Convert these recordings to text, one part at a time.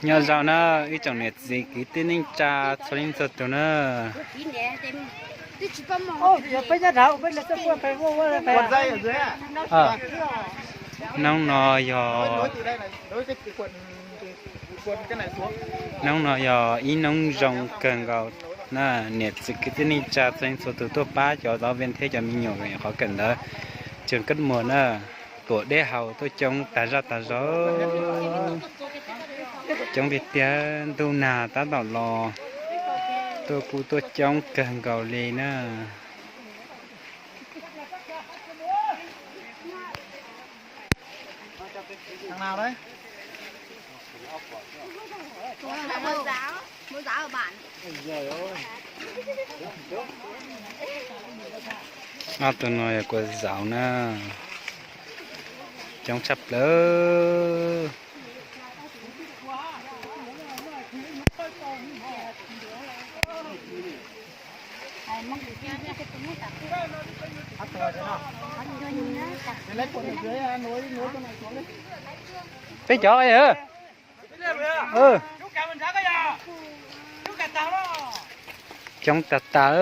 Nyob zoo na, ib tsoom niam txiv kwv tij neej tsa txhua leej txhua tus na. Hnub no yog, hnub no yog ib hnub zoo kawg nkaus na, niam txiv kwv tij neej tsa txhua leej txhua tus tuaj pab cov zaub veej thiab cov me nyuam qhov kawm ntawv tseem kab muag na, tuam dej haus tuaj coob tag zaj tag zog, coob tiag tiag, ntuj nag tab tom los, tuaj kuj tuaj coob kawg nkaus li na. Ob tug no yog kua zaum na, coob tshaj plaws. Peb cov, coob tas tas.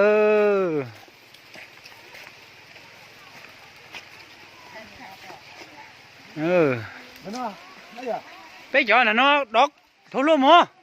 Peb cov no dov thauj luaj mog.